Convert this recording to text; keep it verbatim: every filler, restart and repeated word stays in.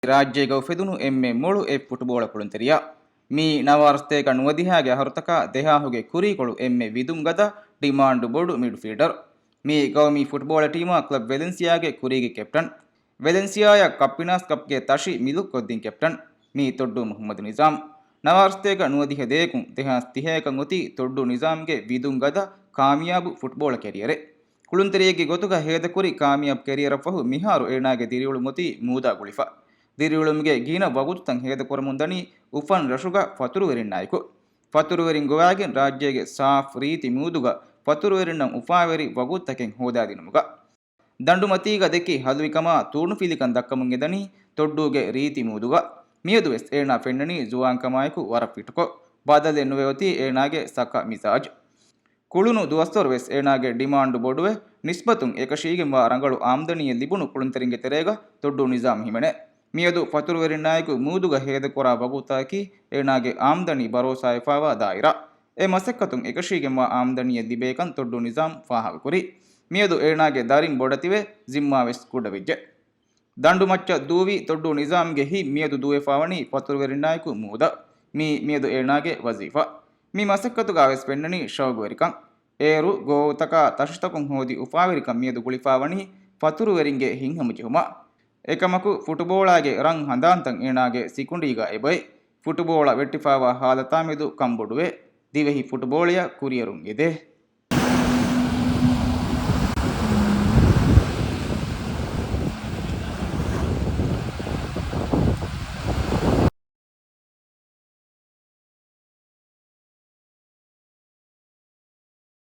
ރާއްޖޭގަ އުފެދުނު އެންމެ މޮޅު އެއް ފުޓްބޯޅަ ކުޅުންތެރިޔާ. މީ ނަވާރަސަތޭކަ ނުވަދިހާގެ އަހަރުތަކާ ދެހާހުގެ ކުރީކޮޅު އެންމެ ވިދުން ގަދަ ޑިމާންޑު ބޮޑު މިޑްފީލްޑަރ. މީ ގައުމީ ފުޓްބޯޅަ ޓީމާ ކްލަބް ވެލެންސިއާގެ ކުރީގެ ކެޕްޓަން. ވެލެންސިއާޔަށް ކަޕް ފިނާންސް ކަޕްގެ ތަށި މިލުކުކޮށްދިން ކެޕްޓަން. މީ ތޮއްޑޫ މުހައްމަދު ނިޒާމް. ނަވާރަސަތޭކަ ނުވަދިހަ ދޭއަކުން ދެހާސް ތިހައަކަށް އޮތީ ތޮއްޑޫ ނިޒާމްގެ ވިދުން ގަދަ ކާމިޔާބު ފުޓްބޯޅަ ކެރިއަރެއް. ކުޅުންތެރިއެއްގެ ގޮތުގަ ހޭދަކުރި ކާމިޔާބު ކެރިއަރަށްފަހު މިހާރު އޭނާގެ ދިރިއުޅުމު އޮތީ މޫދާ ގުޅިފަ. ދިރިއުޅުމުގެ ގިނަ ވަގުތުތައް ހޭދަކުރަމުންދަނީ އުފަން ރަށުގަ ފަތުރުވެރިންނާއެކު. ފަތުރުވެރިން ގޮވާގެން ރާއްޖޭގެ ސާފް ރީތި މޫދުގަ ފަތުރުވެރިންނަށް އުފާވެރި ވަގުތުތަކެއް ހޯދާދިނުމުގަ. ދަނޑުމަތީގަ ދެކި ހަލުވިކަމާ ތޫނުފިލިކަން ދައްކަމުން އެދަނީ ތޮއްޑޫގެ ރީތި މޫދުގަ. މިއަދުވެސް އޭނާ ފެންނަނީ ޒުވާންކަމާއެކު ވަރަށް ފިޓްކޮށް. ބަދަލެއް ނުވެ އޮތީ އޭނާގެ ސަކަ މިޒާޖް. ކުޅުނު ދުވަސްވަރު ވެސް އޭނާގެ ޑިމާންޑު ބޮޑުވެ، ނިސްބަތުން އެކަށީގެންވާ ރަނގަޅު އާމްދަނީއެއް ލިބުނު ކުޅުންތެރިންގެ ތެރޭގަ ތޮއްޑޫ ނިޒާމް ހިމެނޭ. މިއަދު ފަތުރުވެރިންނާއެކު މޫދުގަ ހޭދަކުރާ ވަގުތާއެކީ އޭނާގެ އާމްދަނީ ބަރޯސާވެފާވާ ދާއިރާ. އެ މަސައްކަތުން އެކަށީގެންވާ އާމްދަނީއެއް ލިބޭކަން ތޮއްޑޫ ނިޒާމް ފާހަގަކުރީ. މިއަދު އޭނާގެ ދަރިން ބޮޑަތިވެ، ޒިންމާވެސް ކުޑަވެއްޖެ. ދަނޑުމައްޗަށް ދޫވި ތޮއްޑޫ ނިޒާމްގެ ހިތް މިއަދު ދޫވެފާވަނީ ފަތުރުވެރިންނާއެކު މޫދަށް. މީ މިއަދު އޭނާގެ ވަޒީފާ. މި މަސައްކަތުގަވެސް ފެންނަނީ ޝައުގުވެރިކަން. އޭރު ގޯލްތަކާ ތަށިތަކުން ހޯދި އުފާވެރިކަން މިއަދު ގުޅިފާވަނީ ފަތުރުވެރިންގެ ހިތްހަމަޖެހުމަށް. އެކަމަކު، ފުޓުބޯޅާގެ ރަން ހަނދާންތައް އޭނާގެ ސިކުނޑީގަ އެބައޮތް. ފުޓުބޯޅަ ވެއްޓިފާވާ ހާލަތާމެދު ކަންބޮޑުވޭ. ދިވެހި ފުޓުބޯޅަޔަށް ކުރިއެރުން އެދޭ.